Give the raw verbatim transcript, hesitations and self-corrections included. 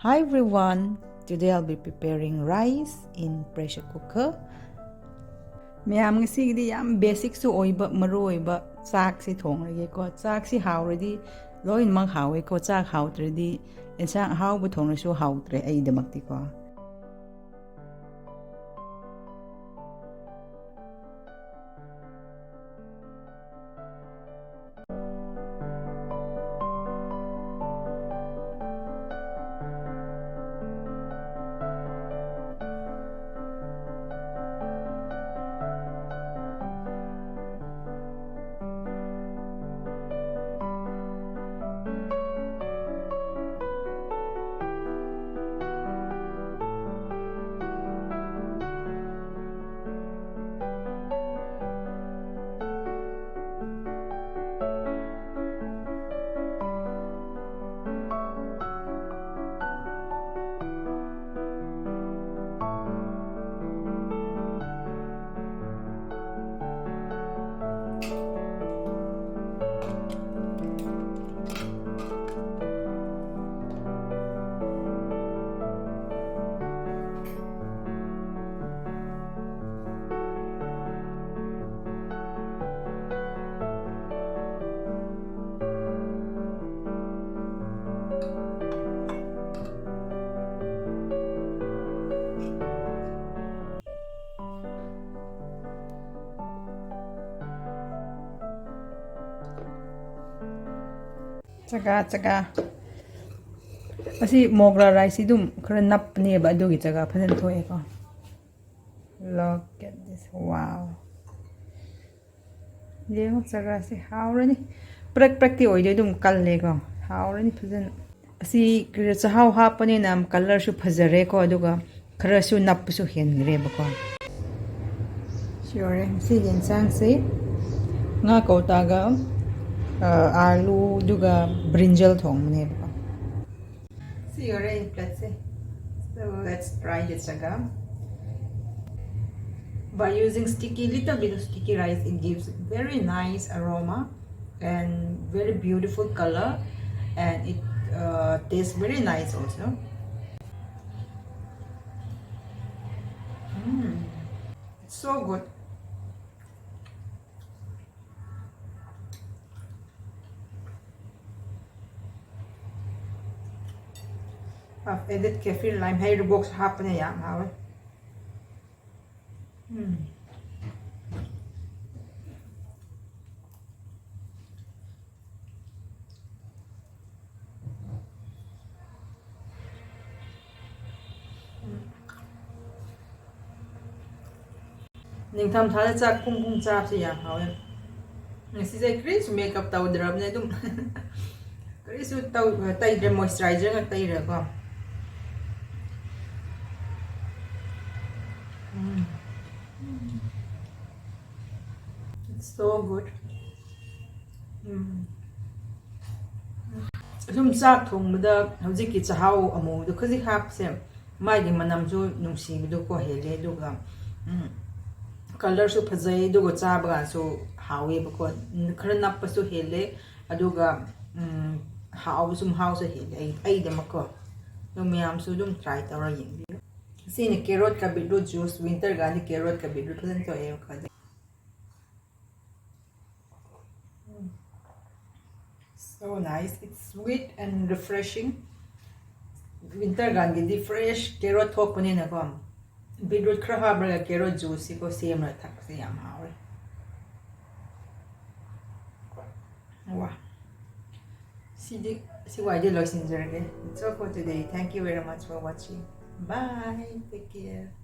Hi everyone, today I'll be preparing rice in pressure cooker. ꯃꯌꯥꯝ, ꯉꯁꯤꯒꯤꯗꯤ ꯌꯥꯝ ꯕꯦꯁꯤꯛꯁꯨ ꯑꯣꯏꯕ, ꯃꯔꯨ ꯑꯣꯏꯕ ꯆꯥꯛꯁꯤ ꯊꯣꯡꯂꯒꯦꯀꯣ꯫ ꯆꯥꯛꯁꯤ ꯍꯥꯎꯔꯗꯤ ꯂꯣꯏꯅꯃꯛ ꯍꯥꯎꯋꯦꯀꯣ꯫ ꯆꯥꯛ ꯍꯥꯎꯇ꯭ꯔꯗꯤ ꯑꯦꯟꯁꯥꯡ ꯑꯍꯥꯎꯕ ꯊꯣꯡꯂꯁꯨ ꯍꯥꯎꯇ꯭ꯔꯦ ꯑꯩꯗꯃꯛꯇꯤꯀꯣ꯫ ꯆꯒꯥ, ꯆꯒꯥ꯫ ꯑꯁꯤ ꯃꯣꯒ꯭ꯔꯥ ꯔꯥꯏꯁꯁꯤ ꯑꯗꯨꯝ ꯈꯔ ꯅꯞꯄꯅꯦꯕ, ꯑꯗꯨꯒꯤ ꯆꯒꯥ ꯐꯖꯅ ꯊꯣꯛꯑꯦꯀꯣ꯫ Look at this, wow. ꯌꯦꯡꯉꯣ, ꯆꯒꯥꯁꯦ ꯍꯥꯎꯔꯅꯤ꯫ ꯄ꯭ꯔꯛ ꯄ꯭ꯔꯛꯇꯤ ꯑꯣꯏꯗꯦ, ꯑꯗꯨꯝ ꯀꯜꯂꯦꯀꯣ꯫ ꯍꯥꯎꯔꯅꯤ ꯐꯖꯅ꯫ ꯑꯁꯤ ꯀꯔꯤ, ꯆꯥꯛꯍꯥꯎ ꯍꯥꯞꯄꯅꯤꯅ ꯀꯂꯔꯁꯨ ꯐꯖꯔꯦꯀꯣ, ꯑꯗꯨꯒ ꯈꯔꯁꯨ ꯅꯞꯄꯁꯨ ꯍꯦꯟꯈ꯭ꯔꯦꯕꯀꯣ꯫ ꯁꯤ ꯌꯧꯔꯦ ꯉꯁꯤꯒꯤ ꯌꯦꯟꯁꯥꯡꯁꯦ꯫ ꯉꯥ ꯀꯧꯇꯥꯒ, ꯑ, ꯑꯥꯂꯨ, ꯑꯗꯨꯒ ꯕ꯭ꯔꯤꯟꯖꯜ ꯊꯣꯡꯕꯅꯦꯕꯀꯣ꯫ ꯁꯤ ꯌꯧꯔꯦ ꯑꯩ ꯄ꯭ꯂꯦꯠꯁꯦ꯫ So let's try the chaga. By using sticky, little bit of sticky rice, it gives very nice aroma and very beautiful color, and it Uh, tastes very nice also. Mm. It's so good. I've added kefir lime. Hei, box ꯍꯥꯞꯄꯅꯦ, ꯌꯥꯝ ꯍꯥꯎꯋꯦ. ꯎꯝ꯫ ꯅꯤꯡꯊꯝ ꯊꯥꯗ ꯆꯥꯛ ꯄꯨꯡ ꯄꯨꯡ ꯆꯥꯕꯁꯦ ꯌꯥꯝ ꯍꯥꯎꯋꯦ꯫ ꯉꯁꯤꯁꯦ ꯀꯔꯤꯁꯨ makeup ꯇꯧꯗ꯭ꯔꯕꯅꯦ, ꯑꯗꯨꯝ ꯀꯔꯤꯁꯨ ꯇꯧ-, ꯇꯩꯗ꯭ꯔꯦ, moisturizer ꯉꯥꯛ ꯇꯩꯔꯒꯀꯣ꯫ ꯎꯝ꯫ It's so good. ꯎꯝ꯫ ꯑꯗꯨꯝ ꯆꯥꯛ ꯊꯣꯡꯕꯗ ꯍꯧꯖꯤꯛꯀꯤ ꯆꯥꯛꯍꯥꯎ ꯑꯃꯨꯕꯗꯣ ꯈꯖꯤꯛ ꯍꯥꯞꯄꯁꯦ, ꯃꯥꯒꯤ ꯃꯅꯝꯁꯨ ꯅꯨꯡꯁꯤꯕꯗꯣꯀꯣ ꯍꯦꯜꯂꯦ, ꯑꯗꯨꯒ, ꯎꯝ, colourꯁꯨ ꯐꯖꯩ, ꯑꯗꯨꯒ ꯆꯥꯕ ꯀꯥꯟꯁꯨ ꯍꯥꯎꯋꯦꯕꯀꯣ꯫ ꯈꯔ ꯅꯞꯄꯁꯨ ꯍꯦꯜꯂꯦ, ꯑꯗꯨꯒ, ꯎꯝ, ꯍꯥꯎꯕꯁꯨ, ꯃꯍꯥꯎꯁꯨ ꯍꯦꯜꯂꯦ ꯑꯩ, ꯑꯩꯗꯃꯛꯀꯣ꯫ ꯑꯗꯣ ꯃꯌꯥꯝꯁꯨ ꯑꯗꯨꯝ try ꯇꯧꯔ ꯌꯦꯡꯕꯤꯌꯨ꯫ ꯁꯤꯅ carrotꯀ beetroot juice, winter ꯀꯥꯟꯗꯤ carrotꯀ beetroot ꯐꯖꯅ ꯊꯣꯛꯑꯦ ꯈꯜꯂꯦ꯫ So nice, it's sweet and refreshing. Winter ꯀꯥꯟꯒꯤꯗꯤ fresh carrot ꯊꯣꯛꯄꯅꯤꯅꯀꯣ, beetroot ꯈꯔ ꯍꯥꯞꯂꯒ carrot juiceꯁꯤꯀꯣ ꯁꯦꯝꯂꯒ ꯊꯛꯄꯁꯦ ꯌꯥꯝ ꯍꯥꯎꯋꯦ꯫ ꯋꯥ꯫ ꯁꯤꯗꯤ, ꯁꯤ ꯋꯥꯏꯗꯤ ꯂꯣꯏꯁꯤꯟꯖꯔꯒꯦ꯫ That's all for today. Thank you very much for watching. Bye. Take care.